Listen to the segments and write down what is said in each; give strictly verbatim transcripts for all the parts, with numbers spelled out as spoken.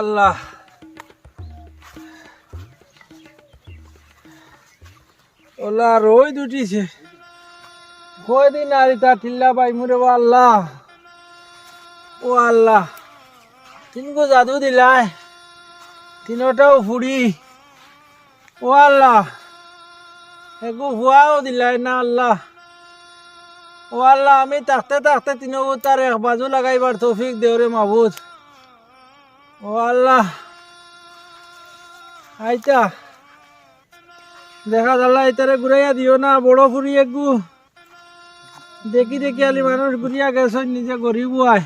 আল্লাহ, ওলা রইদ উঠিছে। কয়দিন আর ইতা টিল্লা বাইমু রে বা আল্লাহ। ও আল্লাহ, তিনগু জাদু দিলায়, তিনোটাও ফুড়ি। ও আল্লাহ, এগু ফুয়াও দিলায় না আল্লাহ। ও আল্লাহ, আমি থাকতে থাকতে তিনোগুতার এক বাজু লাগাইবার তৌফিক দেও রে মাবুদ। ও আল্লাহ, আইতা দেখা যাল্লা, ইতারে ঘুরাইয়া দিও না, বড় ফুড়ি এগু। দেখি দেখি আলি মানুষ ঘুরিয়া গেছইন, নিজে গরিব অয়।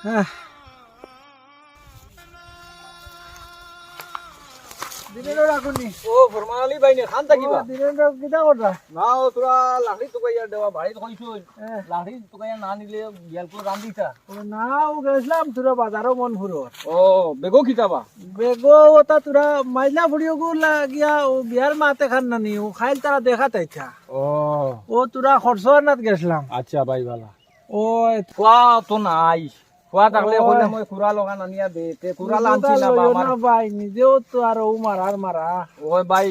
হ্যাঁ। দিলেন রাখুনি। ও, ফরমান আলী ভাই নে, খান থাকিবা? ও, দিলেন রাখ, কিতা কররা? না, ও তোরা লাকড়ি তুকাইয়া দেওয়া, ভাই কইছইন। হ্যাঁ। লাকড়ি তুকাইয়া না নিলে গেল করে রান্দিতা। ও না, ও গেছিলাম তোরা বাজারও মন ফুরো। ও, বেগো কিতাবা? বেগো ওটা তোরা মাইলা ফুড়িও গু লাগিয়া, ও বিয়ার মাতে খান না নি, ও খাইল তারা দেখা তাইছা। ও। ও তোরা খরচ আনাত গেছিলাম। আচ্ছা ভাই, বালা। ও, ফুয়া তো নাই। ফুয়া থাকলে ও। কইলাম, ওই কুড়াল ওখান আনিয়া দে, তে কুড়াল নিজে আনছি তো না বা লইও আমার। না ভাই, নিজেও তো আর ও মারার মারা। ওই ভাই।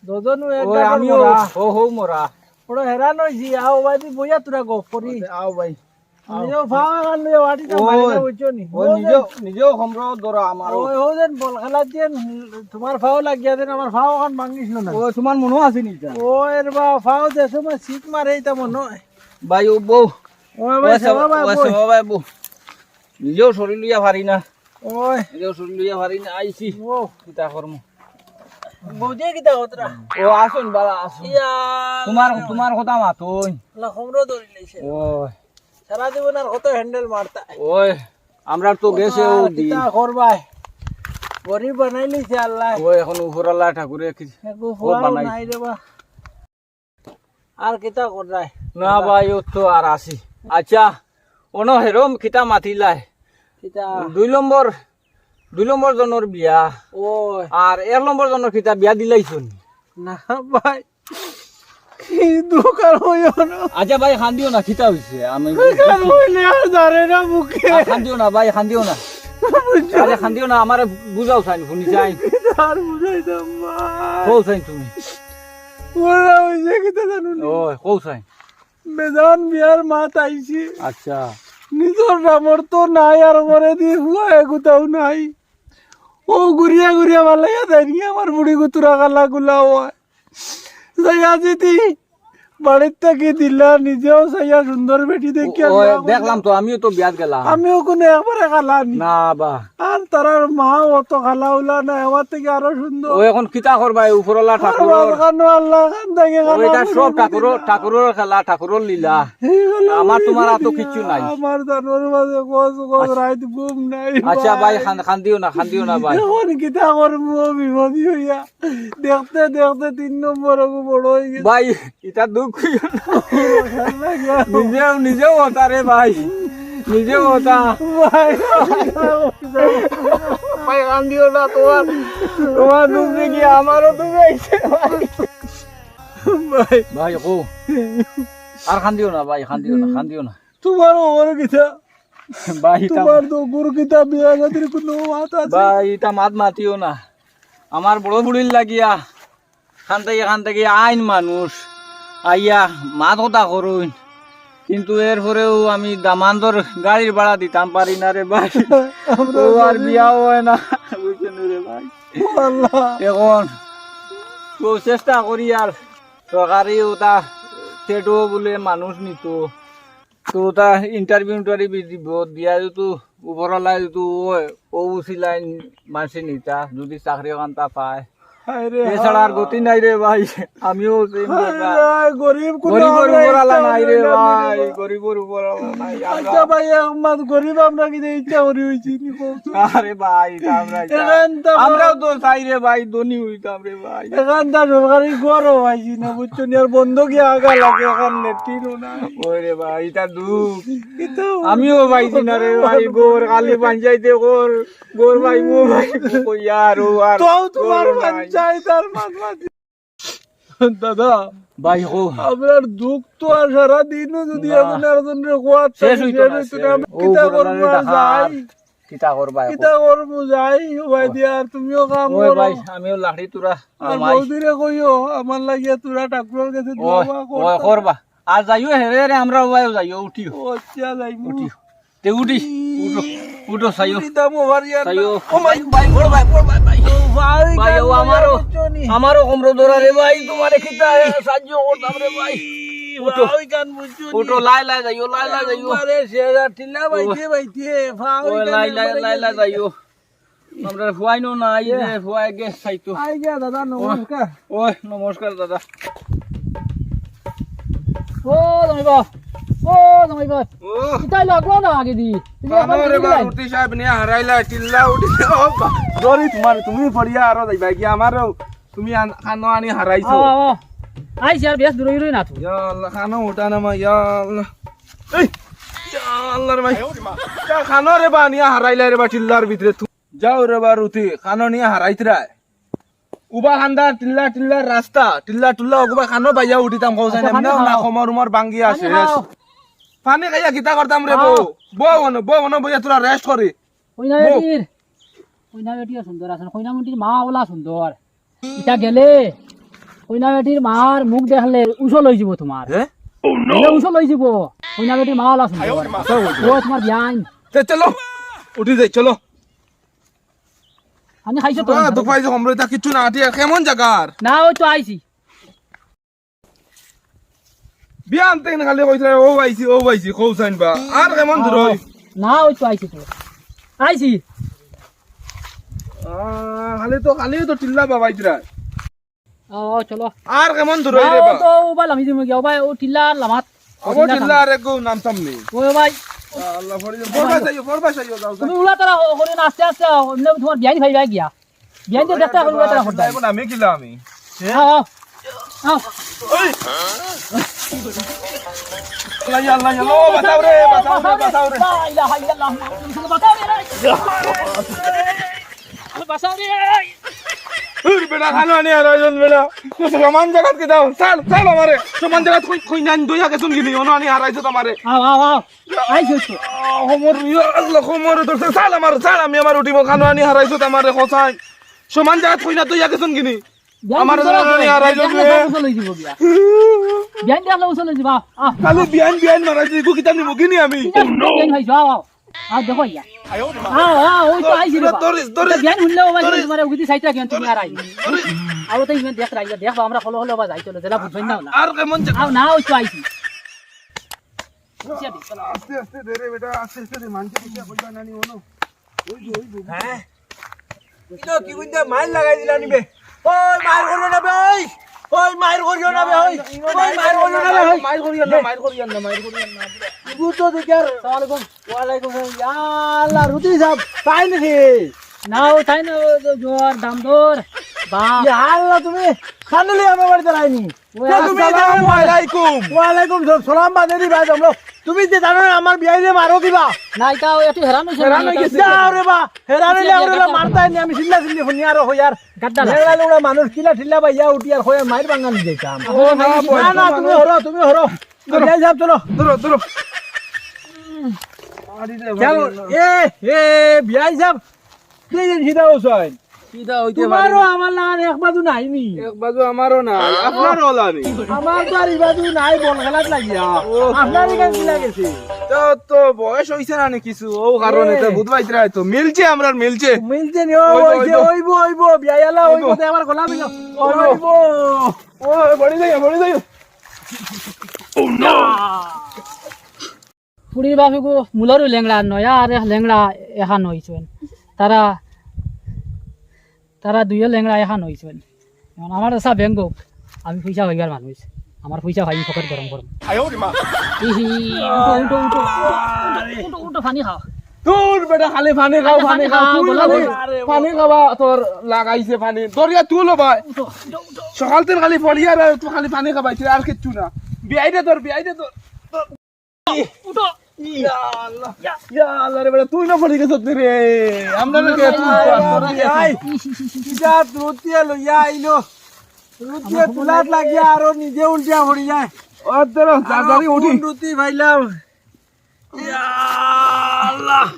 দুজনও এক ওই জাগার আমিও, মরা। ও হো মরা। বড় হেরান হইছি, আও ভাই, তুই বইয়া তোরা গপ করি। আও ভাই। নিজেও ফাও এখান লইয়া বাড়িতে ওই। মারি না, বুঝছো নি? ওই নিজেও, নিজেও খমরো ধরা আমারও। ওই, ও যেন বল খেলার যেন তোমার ফাও লাগিয়া দেন, আমার ফাও ওখান ভাঙিস না। ও তোমার মনো আছে নি তা? ও এর বা ফাও যে সময় সিট মারে, এটা মনো হয়। ভাই, ও বউ। ও ভাই, ও সেবা ভাই, ও বই। সেবা ভাই, বউ। নিজেও শরীর লইয়া পারি না। ওই। নিজেও শরীর লইয়া পারি না, আইছি। ও। কিতা করমু? বউজিয়ে কিতা করতরা? ও, আসুন, বালা, আসুন। ইয়া, তোমার, আল্লাহ। তোমার কথা মাতইন। আল্লাহ, খমরো ধরি লাইছে। ওই। সারা জীবন আর কত হ্যান্ডেল মারতা? ওই, আমরার তো গেছে ও আর দিন। কিতা করবায়? গরিব বানাই লাইছে আল্লাহ। ওই, এখন উপরআলা ঠাকুরে কি এগু ও ফুয়াও বানাইছে। নাই রে বা। আর কিতা কররায়? না ভাই, ও তো আর আছি। আচ্ছা, অনো হেরম কিতা মাতিলায়? কিতা? দুই নম্বর, দুই নম্বর জনর বিয়া। ওই। আর এক নম্বর জনর কিতা বিয়া দিলাইছনি? না ভাই, কি দুঃখ আর হইও না। আচ্ছা ভাই, কান্দিও না, কিতা হইছে? আমি আর হইলে আর জানে না মুখে। আর কান্দিও না ভাই, কান্দিও না। বুঝছো? আরে কান্দিও না, আমারে বুঝাও চাইন, শুনি চাইন। কিতা আর বুঝাইতাম ভাই? কও চাইন তুমি। ওরা হইছে কিতা জানো নি? ওই, কও চাইন। বেজান বিয়ার মাত আইছে। আচ্ছা। নিজর নামর তো নাই, আর পরে দি হুয়া এগুতাও নাই। ও ঘুরিয়া ঘুরিয়া ভালাইয়া দেয়নি, আমার বুড়ি গুতুরা কালা গুলা হয়। যাইয়া যদি বাড়ির থাকি দিলা, নিজেও চাইয়া সুন্দর বেটি দেখিয়া ও, বিয়া করলা। দেখলাম তো, আমিও তো বিয়াত গেলাম। আমিও কোনো একবারে কালা নি। না বা। আর তারার মা অত কালা উলা না, আমার থাকি আরো সুন্দর। ও এখন কিতা করবা, এই উপরআলা আর ঠাকুরর। বাবা কানো আল্লাহ খান থাকি ও, কালা এটা করে সব ঠাকুরর, দিলা। ঠাকুরর খেলা, ঠাকুরর লীলা। এইগুলা আমার তোমার অত কিচ্ছু নাই। আমার জানোর মাঝে কস কস আচ্ছা। রাইত ঘুম নাই আচ্ছা ভাই, ভাই। কান-, কান্দিও না, কান্দিও না ভাই। এখন কিতা করমু বিপদি হইয়া? দেখতে দেখতে তিন নম্বর অগু বড় হয়ে গেছে। ভাই, ইটা দুঃখ হইও না। নিজেও, নিজেও হতা রে ভাই। নিজেও হতা। ভাই। ভাই, কান্দিও না, তোমার, তোমার দুঃখ দেখি আমারও দুঃখ হইছে ভাই। ভাই। ভাই, কও। আর কান্দিও না ভাই, কান্দিও না, কান্দিও না। তোমার ওর কিতা? ভাই, ইটা তোমার তো গুরু কিতা বিয়া শাদির কোনো মাত আছে? ভাই, ইটা মাত মাতিও না। আমার বড় বুড়ির লাগিয়া খান থাকি, খান থাকি আইন মানুষ আইয়া মাত কথা করইন, কিন্তু এরপরেও আমি দামান্দর গাড়ির ভাড়া দিতাম পারি না রে ভাই। আমরা ও আর গরিব। বিয়াও হয় না, বুঝছেন রে ভাই? ও আল্লাহ। এখন তো চেষ্টা করি আর সরকারি ওটা টেটও বলে মানুষ নিত, তো ওটা ইন্টারভিউ ইন্টারভিউ দিব, দিয়া যেহেতু উপরআলায় যেহেতু ও, ও উচিলাইন মানষে নিতা, যদি চাকরি ওখানটা পায়। হায় রে এছাড়া আর হায়। গতি নাই রে ভাই, আমিও same হায় বেকার। রে, গরিব কোনো গরিবর আমরা উপরআলা ইচ্ছা নাই রে করি না ভাই, রে। গরিবর উপরআলা নাই। আমরা আচ্ছা ভাই, এক মাস গরিব আমরা কি ইচ্ছা করি হইছি নি কও তো? আরে ভাই, তা আমরা ইচ্ছা। এখান তো আমরাও তো চাই রে ভাই, ধনী হইতাম রে ভাই। এখান তো সরকারি ঘরও পাইছি না, বুঝছো নি? আর বন্ধ গিয়া আগা লাগে, এখন লেট্রিনও নাই। ওই রে ভাই, ইটা দুঃখ। ইটা আমিও পাইছি না রে ভাই, ঘর খালি পঞ্চায়েতে ঘর, ঘর ভাই, ও ভাই, কই আর, ও আর, তো তোমার ঘর নাই। পঞ্চায়েত আর মাতমাতি। দাদা, ভাই, কও। আপনার দুঃখ তো আর সারা দিনও যদি না। এমন একজনরে কোয়াত শেষ থাকি, হইতো শেষ না, হইতো শেষ। না, আমি ও কিতা করবো আর যাই? কিতা করবা এখন? কিতা করমু, যাই উবাই দিয়া, আর তুমিও কাম ওই করো। ভাই, আমিও লাঠি তুরা আর কমাই। বৌদিরে কইও, আমার লাগিয়া তুরা ঠাকুরর গেছে দোয়া ওই, ওয়া ওই করতা। করবা। আর যাইও হেরে হেরে, আমরা উবাইও যাইও, উঠিও। ও, আচ্ছা, যাইমু। উঠিও। তে উঠি, উঠো, উঠো, চাইও। উঠি দাম ওভার ইয়ার চাইও। না। ও ভাই, ভাই, বড় ভাই, বড় ভাই, ভাই। ও ভাই, ভাই, ও আমারও, বুঝছো নি? আমারও কোমরো ধরা রে ভাই, তোমারে কিতা সাহায্য করতাম রে ভাই। উঠো। ভাই, গান বুঝছো নি? উঠো, লাই, লাই যাইও, লাই, লাই যাইও। আরে, সেরা টিলা ও। বাইতে, বাইতে, ভাই, ও, গান লাই, লাই, মারা লাই, লাই গেছে। যাইও। আমরা ফুয়াইনও না, এই যে ফুয়াই গেছে চাইতো। আই গিয়া দাদা, ও, নমস্কার। ও, নমস্কার দাদা। ও, জামাই বাপ। ও, জামাই বাপ। ও। কিতাই লাগলো না আগে দি? তুমি কানো এখন রে দিকে বা, লাইন। রুটি সাহেব নিয়া হারাইলা, টিল্লা উঠি। ও বা, দড়ি তোমার, তুমি পড়িয়া আরো যাইবা কি আমারও? তুমি আন-, কানো আনি হারাইছো। আও, আও, আও। আইছি আর বেশ দূরে দূরে না তো। ইয়া আল্লাহ, কানো উঠা না মা, ইয়া আল্লাহ। এই, ইয়া আল্লাহ রে ভাই। ইয়া কানো রে বা, নিয়া হারাইলা রে বা, টিল্লার ভিতরে। যাও রে বা রুটি, কানো নিয়া হারাইতরায়। উবা খান্দা, টিল্লা, টিল্লা রাস্তা, টিল্লা, টুল্লা, ওগুবা কানো বাইয়া উঠিতাম, কও চাই আচ্ছা, না, পানি না, খাও। কোমর উমর ভাঙ্গি পানি আছে। খাও। পানি খাইয়া কিতা করতাম রে খাও। বউ? বউ অনো, বউ অনো, বইয়া তোরা rest করি। কইনা বউ। বেটির, কইনা বেটিও সুন্দর আছইন, কইনা বেটির মা ওলা সুন্দর। ইটা গেলে, কইনা বেটির মার মুখ দেখলে উসল অইযিবো তোমার। হে? গেলে উসল অইযিবো, কইনা বেটির মা ওলা সুন্দর। আচ্ছা, ওই যে। ও তোমার বিয়াইন। তে চলো, উঠি যাই, চলো। আমি খাইছো তো? আহ, দুখ পাইছো, কমরো ইতা কিচ্ছু না, আটি আর কেমন জাগার? না, ওই তো আইছি। বিয়ান তেন খালি কইতরা, "ও আইছি, ও আইছি", কও চাইন বা। আর কেমন দূর অয়? না, ওই তো আইছি তো। আইছি। আহ, খালি তো, খালি তো টিল্লা বাবাইতরা। ও, চলো। আর কেমন দূর অয় রে বা? তো ও বা লামি দিমু গিয়া, ও ভাই, ও টিল্লা আর লামাত। ও টিল্লা টিল্লা আর একগু নাম সামনে। ও ভাই। আল্লাহ, ফড়ি যাও, ফড়বা চাইও, ফড়বা চাইও, যাও, যাও। তুমি উলা তারা করি না, আস্তে আস্তে, এমনে তোমার বিয়াইন ভাই ভাই গিয়া। বিয়াইন তো দেখতে এখন উলা তারা করতে। এখন আমি কিলা আমি? হ্যাঁ? আও, আও। ওই। আল্লাহ, ইয়া আল্লাহ, ইয়া আল্লাহ, বাঁচাও রে, বাঁচাও রে, বাঁচাও রে। লা ইলাহা ইল্লাল্লাহ, মুহাম্মাদুর রাসূলুল্লাহ, বাঁচাও রে। বাঁচাও রে। উর বেটা, কানো আনি হারাইছস বেটা। সমান জাগাত কিতা? ছাড়, ছাড় আমারে। সমান জাগাত কই, কই নানি দইয়া গেছইন গিনি? অনো আনি হারাইছস আমারে। আও, আও, আও। আইছস তো। আহ, কোমর, ইয়া আল্লাহ, কোমরে ধরছে। ছাড় আমারে, ছাড়, আমি আমার উঠিমু। কানো আনি হারাইছস আমারে, কও চাইন। সমান জাগাত কই না দইয়া গেছইন গিনি? বিয়ান আমার ধরো, ধরো, ধরো, আর আইলো বিয়ান রে। ধরো, উসল অই যিবো গিয়া। বিয়ান দেখলে উসল অই যিবো, আ, আ, খালি আ। বিয়ান, বিয়ান মারাইছে, ইগু কিতা নিমু গিনি আমি? কিতা বিয়ান ভাই, যাও, আও। আও, দেখো ইয়া। আও, আও, ওই তো আইছি রে বা। ধরিস, ধরিস, বিয়ান হুনলে ও ভাই, ধরিস। তোমার উগিদি সাইডটা কেন তুমি আর আই? ধরিস। আও, তো ইমান দেখ রাইয়া, দেখ বা, আমরা হলো হলো বা যাই চলো, জেলা বুঝবেন না, না। আর কেমন চা- আও, না, ওই তো আইছি। আস্তে আস্তে দে রে বেটা, আস্তে আস্তে দে, মানষে কিতা কইবা নানি, অনো। হ্যাঁ? কিলো কি বুঝতে মাইর লাগাই দিলা নিবে? ওই মাইর করিও না বে, ওই! ওই মাইর করিও না বে, ওই! ওই মাইর করিও না বে, ওই! মাইর করিও না, মাইর করিও না, মাইর করিও না। বুঝছো দেখি আর। আসসালামু আলাইকুম। ওয়ালাইকুম সালাম। ইয়া আল্লাহ, রুটি সাহেব, তাই নাকি? না, ও তাই না, ও তো জোয়ার, দাম দর। বাহ। ইয়া আল্লাহ, তুমি খান্দুলি আমার বাড়িত আইনি। ওই তে তুমি আসসালামু জানো না? আলাইকুম। ওয়ালাইকুম সালাম, সালাম বাদে দি ভাই, তোমরা, তুমি যে জানো না আমার বিয়াইরে মারো কিবা? না, ইটা ওই একটু হেরান অইছে হেরান না, অই গেছে। যাও রে বা, হেরান অইলে আমরা মারতাই নি, আমি চিল্লা চিল্লি হুনি আর হই আর। গাদ্দা না। লেংড়া লেংড়া মানুষ কিলা টিল্লা বাইয়া উঠি আর হই আর মাইর বাঙ্গানি যাইতাম। ও না, না, না, তুমি হরো, তুমি হরো। ধরো। বিয়াই সাহেব, চলো। ধরো, ধরো। আরে রে, চলো। এ, এ, বিয়াই সাহেব, কি যে সিধা হোসেন? সিধা হইতে পারে তোমারও না। আমার লাগান এক বাজু নাই নি? এক বাজু আমারও নাই, আপনারও ওলা নি? আমার তো আর এই বাজু নাই, বল খেলাত লাগিয়া। ও। আপনার এখান কি লাগেছে? তো, তো বয়স হইছে না নি কিছু, ও কারণে তো এ। বুধবাইতে রায় তো মিলছে, আমরার মিলছে। মিলছে নি, ও, ওইবো, ওইছে, ওইবো। ওইবো, ওইবো, বিয়াইলা, ওইবো। ওইবো, তে আমার গলা মিলো। ওইবো। ওইবো। ও, পড়ি যাইও, পড়ি যাইও। ফুড়ির বাপেগু মূলরও লেংড়া নয়া আর এক লেংড়া এখান হইছইন। তারা, তারা দুইও লেংড়া এখান হইছইন। এখন আমার চাচা ব্যাংকক, আমি পয়সা পাইবার মানুষ। আমার পয়সা পাই পকেট গরম গরম। ইহি, উঠো, উঠো, উঠো, উঠো, উঠো, উঠো, পানি খাও। দূর বেটা, খালি পানি খাও, আচ্ছা, পানি পানি খাও, খাও, তুই বলো, খালি বলো। পানি খাওয়া তোর লাগাইছে পানি। দরিয়া তুলো ভাই। উঠো, উঠো, উঠো। সকাল দিন খালি পড়িয়া আর তুই খালি পানি খাবাইছে, আর কিচ্ছু না। বিয়াইরে তোর, বিয়াইরে তোর। উঠো। ইয়া আল্লাহ, ইয়া আল্লাহ রে বেটা, তুই না পড়ি গেছত রে। আমরা না কে তুই আয়, আয়, আয়। ইটা রুটিয়ে লইয়া আইলো। রুটিয়ে তুলাত লাগিয়া আরো নিজে উল্টিয়া পড়ি যায়। ও তোর তাড়াতাড়ি উঠি। কোন রুটি পাইলাম? ইয়া আল্লাহ।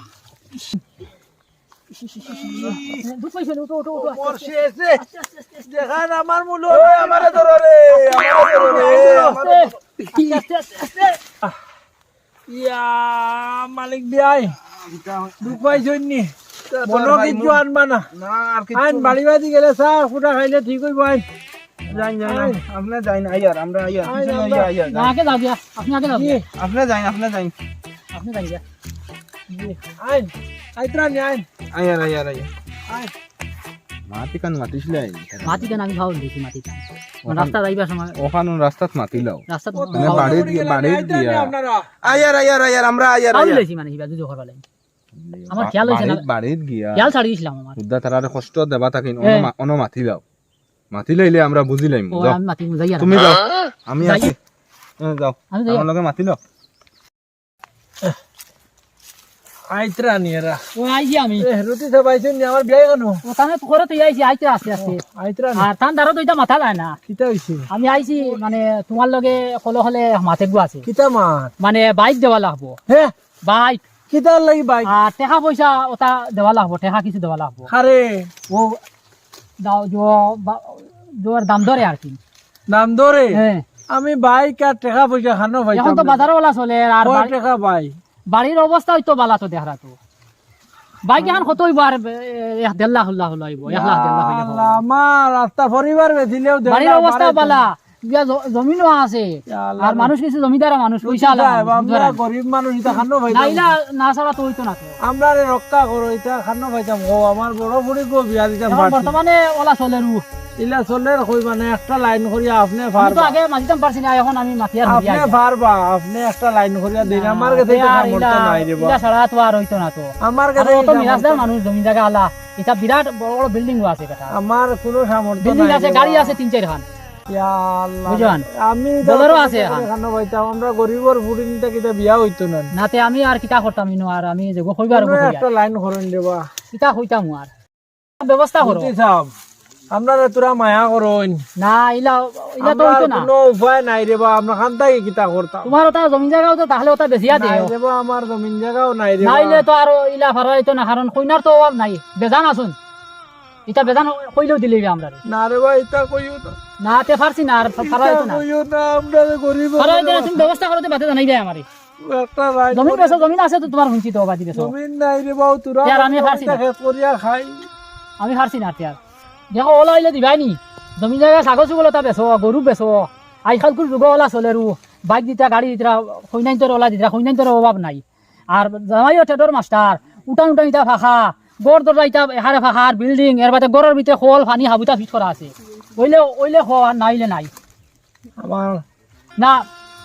দুঃখ পাইছো নি? উঠো, উঠো, উঠো, আস্তে, আস্তে। শেষে। আস্তে, আস্তে, আস্তে, আস্তে। দেখান আমার মূল, ওই আমারে ধরো রে, আমারে ধরো রে, আমারে ধরো। আস্তে, আস্তে, আস্তে, আস্তে। ইয়া, মালিক বিয়াই, দুঃখ পাইছো নি? মনো কিচ্ছু আনবা না। না, আর কিচ্ছু আইন না। বাড়ি বাড়ি গেলে চা ফুটা খাইলে ঠিক অইবো আইন। যাইন, যাইন, আইন। আপনে যাইন, আইয়ার, আমরা আইয়ার। আইন, পিছনে আমরা আইয়া, আইয়া, যাইন। না, আগে যাও গিয়া। আপনে আগে যাও গিয়া। আপনে যাইন, আপনে যাইন। আপনে যাইন গিয়া। জি, আইন, আইতরা নি আইন। আইয়ার, আইয়ার, আইয়ার। আইন। মাটি কান মাতিছিলে আইন। মাটি কান আমি ভাও দিছি, মাটি কান। ওখান রাস্তা যাইবার সময়। ওখান রাস্তাত মাতিলাও। রাস্তাত মানে বাড়িত গিয়া, বাড়িত গিয়া। আইয়ার, আইয়ার, আইয়ার, আমরা আইয়ার, আইয়ার। লইছি মানে হিবা যদি খবর লাগে। আমার খেয়াল অইছে না। বাড়িত, বাড়িত গিয়া। খেয়াল ছাড়ি গেছিলাম আমার। বুদ্ধা তারারে কষ্ট দেবা থাকি, হ্যাঁ। অনো মা-, অনো মাতিলাও। মাতিলাইলে আমরা বুঝিলাইমু। ও, যাও। আমি মাতিমু, যাই আর। তুমি যাও। আমি যাই। আছি। হ্যাঁ, যাও। আমি যাই। আমার লগে মাতিলাও। আইতরা নি এরা। ও, আইছি আমি। এ, রুটি সব আইছইন নি, আমার বিয়াই কেন? ও, তানে তো করে তো আইছি, আইতে আস্তে আস্তে। ও, আইতরা নি। আর তান দ্বারা তো ইটা মাতা যায় না। কিতা অইছে? আমি আইছি, মানে, তুমার লগে কল হলে মাতে গু আছে। কিতা মাত? মানে, বাইক দেওয়া লাগবো। হে? বাইক। কিতার লাগি বাইক? আর টেকা পয়সা ওটা দেওয়া লাগবো, টেকা কিছু দেওয়া লাগবো। আরে। ও, দাও, জো-, বা-, জোর দাম ধরে আর কি। দাম ধরে? হ্যাঁ। আমি বাইক আর টেকা পয়সা খানো পাইতাম এখন তো না। বাজারও ওলা চলে, আর কয় বাড়ি-, টেকা ভাই? বাড়ির অবস্থা অইতো বালা তো দেখরা তো। বাইক এখন কত অইবো আর, এ, এক দেড় লাখ হইলে অইবো, এক লাখ দেড় লাখ হইলে অইবো। আল্লাহ, আমার রাস্তা পরিবার বেচিলেও দেড় লাখ বাড়ির অবস্থা বাড়ে তো। বালা, ইয়া জ-, জমিনও আছে। ইয়া আল্লাহ। আর মানুষ কিছু জমিদার মানুষ, বুঝছি পয়সা আলা সাহেব, মানুষ, আমরা বুঝরা নি? গরিব মানুষ, ইটা খানো পাইতাম। না, ইলা না ছাড়া তো অইতো না তো। আমরারে রক্ষা করো, ইটা খানো পাইতাম। ও, আমার বড় ফুড়ি গো বিয়া দিতাম এখন পারছি। বর্তমানে ওলা চলের উ। ইলা চলের কই মানে একটা লাইন করিয়া আপনে আমি তো পারবা। আগে মাতিতাম পারছি না, এখন আমি মাতিয়ার আপনে পারবা, আপনে একটা লাইন করিয়া দিন। না, আমার কাছে ইটা আর সামর্থ্য ইলা, নাই রে বা। ইলা ছাড়া তো আর অইতো না তো। আমার কাছে আর অত ইটা মিরাজদার সামর্থ্য মানুষ, জমিন জাগা আলা। ইটা বিরাট বড় বড় বিল্ডিং আছে বেটা। আমার কোনো সামর্থ্য বিল্ডিং নাই আছে, রে গাড়ি বা। আছে তিন চাইর খান। ইয়া আল্লাহ। বুঝছেন? আমি তো বোলেরো আছে খানো পাইতাম, আমরা গরিবর ফুড়ি নিতা কিতা বিয়া অইতো না। নাতে আমি আর কিতা করতাম ইনো, আর আমি যে গো কইবার কোনো গো কইবার। একটা লাইন করইন রে বা। কিতা কইতাম আর? ব্যবস্থা করো। বুঝছি সাব, আমরারে তোরা মায়া করইন। না, ইলা, ইলা তো আমরার অইতো না। কোনো উপায় নাই রে বা, আমরা খান থাকি কিতা করতাম? তুমার ওটা জমিন জাগাও তো তাহলে ওটা বেচিয়া দেও। নাই রে বা, আমার জমিন জাগাও নাই রে বা। নাইলে তো আরো ইলা ফারা অইতো না, কারণ কইনার তো অভাব নাই, বেজান আছইন। ইটা বেজান কইলেও দিলে আমরারে। না রে বা, ইটা কইও না। না, তে পারছি না, আর ফারা অইতো না। কইও না, আমরারে গরিব ফারা অইতো না, তুমি ব্যবস্থা করো, তে বাদে জানাই দেয় আমারে। একটা রাইত জমিন বেচো, জমিন আছে তো তুমার হুনছি তো, বাদি বেচো। জমিন নাই রে বাউ, তোরা তে আর আমি পারছি না। খেত করিয়া খাই। আমি পারছি না তে আর। দেখো, ওলা অইলে দিবাই নি। জমিন জাগা ছাগল-ছুগল ওটা বেচো, গরু বেচো। আইজকালকুর যুগ ওলা চলের উ। বাইক দিতা, গাড়ি দিতা, কইনাইন্তর ওলা দিতা, কইনাইন্তর অভাব নাই। আর জামাইও টেডর মাস্টার, উঠান উঠান ইটা ফাঁকা, ঘর দরজা ইটা এহারে ফাঁকা, আর বিল্ডিং, এর বাদে ঘরর ভিতরে খল, পানি, হাবুতা ফিট করা আছে। অইলে, অইলে হ, আর না অইলে নাই। আমার না।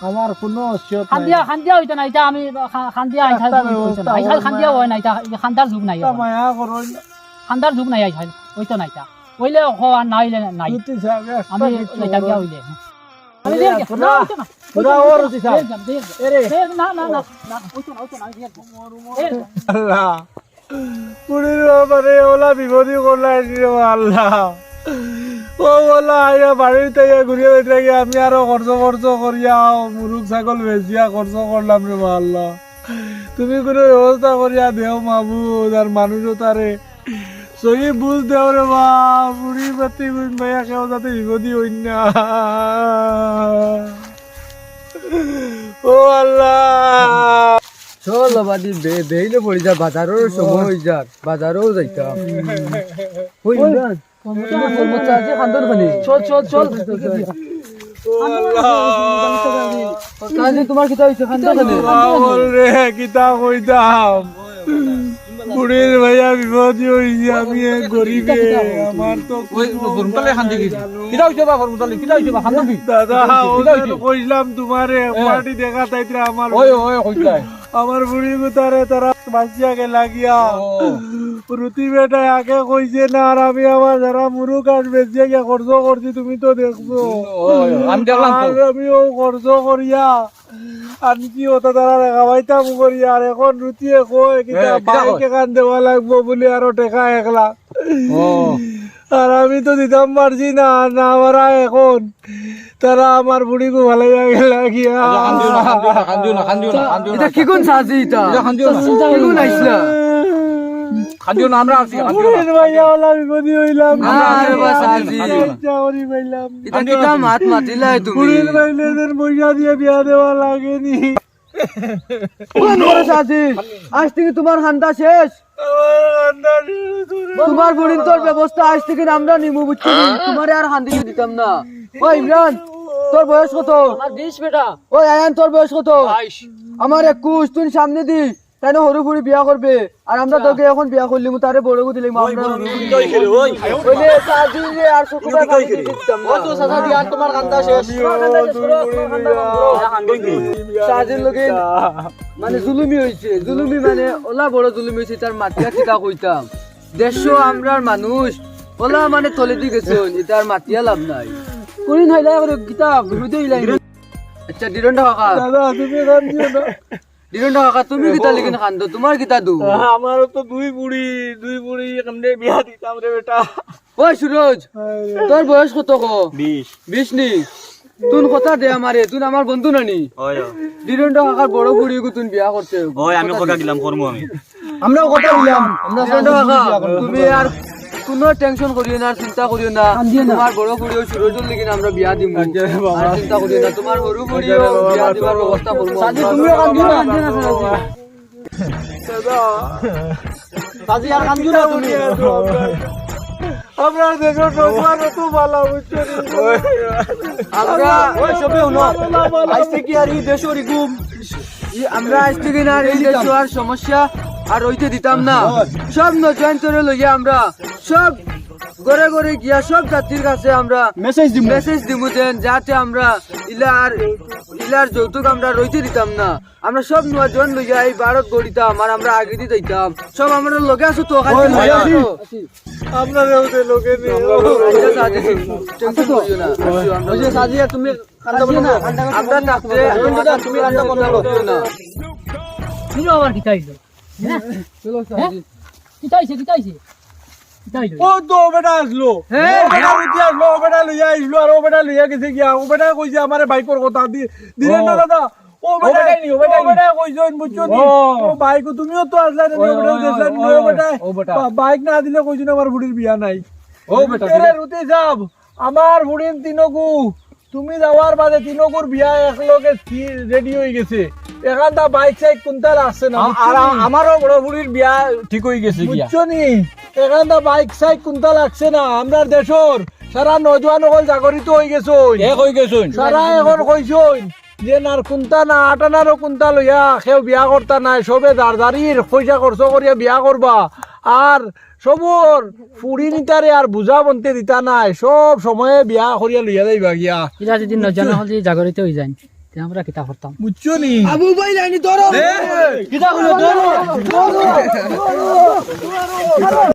আমার কোনো অসিয়ত নাই। খান্দিয়া, খান্দিয়া অইতো না, ইটা আমি খা-, খান্দিয়া আইজ একটা অইতো না। ব্যবস্থা আইজ খান্দিয়া অয় না, ইটা, ইটা খান্দার যুগ নাই একটা এখন। মায়া করো না। খান্দার যুগ নাই আইজ, অইতো না ইটা। অইলে হ, আর না অইলে নাই। সত্যি সাহেব, একটা আমি কিছু ইটা গিয়া অইলে। আমি এই দেখি, তোরা, না, অইতো না। তোরা অইতো না, ওর অইতো না। দিশা। দেখি, দেখি। এরে। দেখি, না, না, না, না, অইতো না, অইতো না, আমি দেখি। আল্লাহ। বুড়ির বাবারে, ওলা বিপদি করলা রে আল্লাহ। ও ওলা আইয়া বাড়িত আইয়া ঘুরিয়া যাইতে লাগে, আমি আরো খরচ খরচ করিয়া, মুরুগ ছাগল বেচিয়া খরচ করলাম রে বা আল্লাহ। তুমি কোনো ব্যবস্থা করিয়া দেও মাবুদ, আর মানুষও তারে সহি বুঝ দেও রে বা, বুড়ি বাতি বুঝ ভাইয়া কেউ যাতে বিপদি হইন না। ও আল্লাহ। চল বাদি বে-, বেইলে পড়ি যা, বাজারর সময় অই যার, বাজারও যাইতাম। কই যান? কর্মচারী খান্দর খানি। চল, চল, চল। ও আল্লাহ। কাজে তোমার কিতা হইছে? খান্দর খানি। বাবা বল রে, কিতা কইতাম? বুড়ির ভাইয়া বিপদে হইছে, আমি এক গরিবে, আমার তো ওই কোনো ফর্মুলা খান দেখি। কিতা হইছে বা ফর্মুলা? কিতা হইছে বা? খান্দো কি? দাদা, কিতা ওই হইছে? কইলাম তোমারে, হ্যাঁ। পার্টি দেখা তাইতরা আমার। ওই, ওই, কইতাই। আমার বুড়ি গুতারে তারা বাঁচিয়া গেলা গিয়া। ও। রুটি বেটায় আগে কইছে না, আর আমি আমার যারা মুরুগ আর বেঁচিয়া গিয়া খরচ করছি, তুমি তো দেখছো। ওই, আমি দেখলাম তো। আর আমি ও খরচ করিয়া আনছি ওটা তারা খাওয়াইতাম করি, আর এখন রুটিয়ে কয় কিতা এ, কিতা বাইক কয়? এখান দেওয়া লাগবো বলে আরো টেকা এক লাখ। ও। আর আমি তো দিতাম পারছি না, না পারা এখন তারা আমার বুড়ি গো ভালাইয়া গেলা গিয়া। আচ্ছা, কান্দিও না, কান্দিও না, কান্দিও না, কান্দিও না, কান্দিও না। এটা কি কোন সাজি এটা? এটা কান্দিও না। কি কোন আইসলা? কান্দিও না, আমরা আছি, কান্দিও না। বুড়ির মাইয়া ওলা বিপদে অইলাম। না, আরে বাস, আজি। আচ্ছা, ওরে পাইলাম। ইটা কিতা মাত মাতিলায় তুমি? বুড়ির মাইয়া এদের পয়সা দিয়া বিয়া দেওয়া লাগেনি। কোন বড় চাচি? আজ থাকি তুমার কান্দা শেষ। আমার কান্দা শেষ, তোরা তুমার বুড়িন্তর ব্যবস্থা আজ থাকি আমরা নিমু, বুঝছো নি? তুমারে আর কান্দিতে দিতাম না। ওই ইমরান, তোর বয়স কত? আমার বিশ বেটা। ওই আয়ান, তোর বয়স কত? বাইশ। আমার একুশ, তুই সামনে দি। তাইন হুরু ফুরি বিয়া করবে, আর আমরা আচ্ছা। তোকে এখন বিয়া করলিমু, তারে বড় করে দিলাম, ওই আমরা বড় হুরু ফুরি। কই খেলে, ওই? ওই নে, চাচি রে, আর চকু ইনো বাই কি কই খেলে? দিতাম না। ও তো চাচা দিয়া, তোমার কান্দা শেষ। তোমার কান্দা শেষ করো, তোমার কান্দা বন্ধ করো। চাচির লগে মানে জুলুমি অইছে, জুলুমি মানে ওলা বড় জুলুমি অইছে, তার মাতিয়া কিতা কইতাম। দেড়শো আমরার মানুষ, ওলা মানে তলেদি গেছইন, ইতার মাতিয়া লাভ নাই। কোন হইলা করে কিতা বিরুদ্ধে হইলাই। আচ্ছা, ডিরন্ডা কাকা। দাদা, তুমি কান্দিও না। ডিরন্ডা কাকা, তুমি কিতা লিগিন কান্দো? তোমার কিতা দু? আমারও তো দুই বুড়ি, দুই বুড়ি, কেমনে বিয়া দিতাম রে বেটা? ওই সুরজ, তোর বয়স কত গো? বিশ। বিশ নি? তুই কথা দে আমারে, তুই আমার বন্ধু না নি? ওই, ওই। ডিরন্ডা কাকার বড় বুড়ি গো তুই বিয়া করতে। ওই, আমি কথা দিলাম, করমু আমি। আমরাও কথা দিলাম। আমরা ডিরন্ডা কাকা, তুমি আর কোনো টেনশন করিও না, আর চিন্তা করিও না। কান্দিও না। তোমার বড় বুড়ি ওই সুরজর লিগিন আমরা বিয়া দিমু। আরে বাবা। আর চিন্তা করিও না, তোমার হুরু বুড়িও বিয়া দিবার ব্যবস্থা করমু। চাচি, তুমিও কান্দিও না। দাদা। চাচি, আর কান্দিও না তুমি। আমরা দেশর নৌজওয়ান অত ভালা, বুঝছো নি? আমরা ওই সবে হুনো। আইজ থাকি আর ই দেশর ইগুম। ই আমরা আইজ থাকি না আর ই দেশর আর সমস্যা আর অইতে দিতাম না। সব নৌজওয়ানতরে লইয়া আমরা সব ঘরে ঘরে গিয়া সব জাতির কাছে আমরা মেসেজ দিমু। মেসেজ দিমু যেন যাতে আমরা ইলার, ইলার যৌতুক আমরা রইতে দিতাম না। আমরা সব নৌজওয়ান লইয়া এই ভারত গড়িতাম আর আমরা আগেদি যাইতাম। সব আমরার লগে আছো তো? ওই, লগে আছো। আছি। আমরারেও দে লগে নি। আচ্ছা, সাজি, টেনশন করিও না। আচ্ছা, আমরা ওই যে সাজিয়া, তুমি কান্দা বন্ধ করো। আমরা থাকতে, তুমি কান্দা বন্ধ করো। করিও না। কিনো আবার কিতা অইলো? হ্যাঁ? চলো, হ্যাঁ? সাজি। কিতা অইছে, কিতা অইছে? কিতা অইলো? ও তো ও বেটা আসলো। হ্যাঁ? ও বেটা উঠি আসলো, ও বেটা লইয়া আসলো, আর ও বেটা লইয়া গেছে গিয়া। ও বেটা কইছে আমারে বাইকর কথা দি-, দিলেন না ও। দাদা। ও ও বেটা, বেটাই নি, ও বেটাই ও নি। বেটা কইছইন, বুঝছো নি? ও। ও বাইক, তুমিও তো আসলা না, ওই, ও বেটা ওই, দেখলা নি, ওই, ও বেটা। ও বেটা। বা-, বাইক না দিলে কইছইন আমার ফুড়ির বিয়া নাই। ও বেটা, এরে দিলে। রুতি সাব, আমার ফুড়িন তিনগু, তুমি যাওয়ার বাদে তিনগুর বিয়া একলগে স্থির রেডি অই গেছে। এখানতা বাইক সাইক কুনতা লাগছে না, আ-, বুঝছো আর নি? আ-, আমারও বড় ফুড়ির বিয়া ঠিক অই গেছে গিয়া। বুঝছো নি? এখানতা বাইক সাইক কুনতা লাগছে না। আমরার দেশর সারা নওজোয়ান অকল জাগরিত অই গেছইন। এক অই গেছইন। সারা এখন কইছইন যে নার কুনতা না, আটানারও কুনতা লইয়া কেউ বিয়া করতা নায়, সবে যার যারির পয়সা খরচ করিয়া বিয়া করবা। আর সবর ফুড়ি নিতারে আর বুঝা বনতে দিতা নায়, সব সময়ে বিয়া করিয়া লইয়া যাইবা গিয়া। ইলা যদি নজন হল যদি জাগরিত অই যাইন, তে আমরা কিতা করতাম? বুঝছো নি? আবু ভাই লাইনি ধরো। এ! কিতা করো? ধরো, ধরো, ধরো।